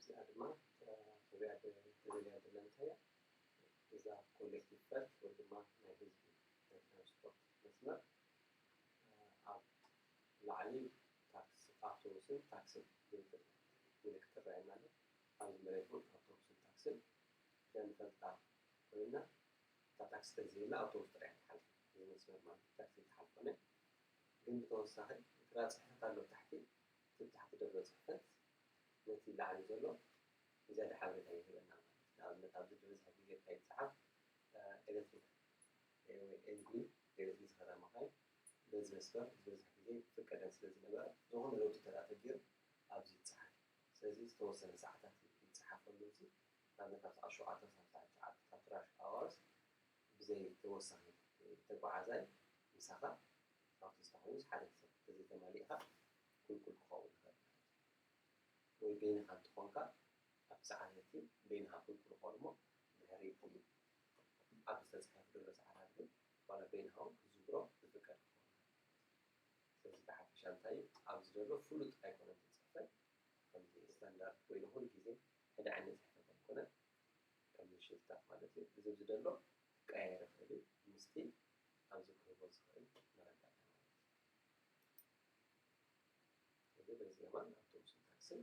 እዚኣ ድማ ተረኺብያ ተደልያ ዘላ እንታይ እያ? እዛ ኮሌክቲቭ ፈርድ ወይ ድማ ናይ ህዝቢ ናይ ትራንስፖርት መስመር ኣብ ላዕሊ ታክሲ ኣውቶቡስን ታክስን ዝብል ምልክት ትረኣየና ኣሎ። ኣብዚ መሬት እውን ኣውቶቡስን ታክስን ከም ንፈልጣ ኮይና እታ ታክሲ ተዘይላ ኣውቶቡስ ጥራይ ትሓልፍ። እዚ መስመር ማለት ታክሲ ትሓልፍ ኮነ። ግን ብተወሳኺ ግራ ፅሕፈት ኣሎ ታሕቲ። እቲ ታሕቲ ዘሎ ፅሕፈት ነቲ ላዕሊ ዘሎ ዝያዳ ሓበሬታ ይህበና ማለት እዩ። ንኣብነት ኣብዚ ዝበዝሐ ግዜ እንታይ ይፀሓፍ? ኤሌክትሪክ ወይ ኤልቢ ኤሌክትሪክ ዝኸዳ መኻይን በዚ መስመር ዝበዝሕ ግዜ ይፍቀደን ስለ ዝነበረ ዝኾነ ለውጢ እንተ ተገይሩ ኣብዚ ይፀሓፍ። ስለዚ ዝተወሰነ ሰዓታት ይፀሓፈሉ። እዚ ንኣብነት ካብ ሰዓት ሸውዓተ ክሳብ ሰዓት ትሽዓተ ካብ ራሽ ኣዋርስ ብዘይ ተወሳኺ ተጓዓዛይ ምሳኻ ኣብቲ ዝተሃውስ ሓደ ሰብ ተዘይተማሊእካ ኩልኩል ክኸውን ይኽእል ማለት እዩ። ወይ በይንኻ እንትኾንካ ኣብቲ ሰዓት እቲ በይንኻ ኩልኩል ክኸውን እሞ ድሕሪ እቲ ኣብ ዝተፅሓፍ ዘሎ ሰዓታት ግን ዋላ በይንኻ እውን ክትዝውሮ ዝፍቀድ ክኸውን። ስለዚ ብሓፈሻ እንታይ እዩ ኣብዚ ዘሎ ፍሉጥ ኣይኮነን እቲ ፅሕፈት። ከምዚ ስታንዳርድ ወይ ንኹሉ ግዜ ሓደ ዓይነት ፅሕፈት ኣይኮነን። ከም ምሽልታ ማለት እዩ። እዚ ኣብዚ ዘሎ ክቀያየር ይኽእል እዩ ምስቲ ኣብዚ ክህቦ ዝኽእል መረዳእታ ማለት እዩ። እዚ በዚ የማን ኣውቶቡስን ታክስን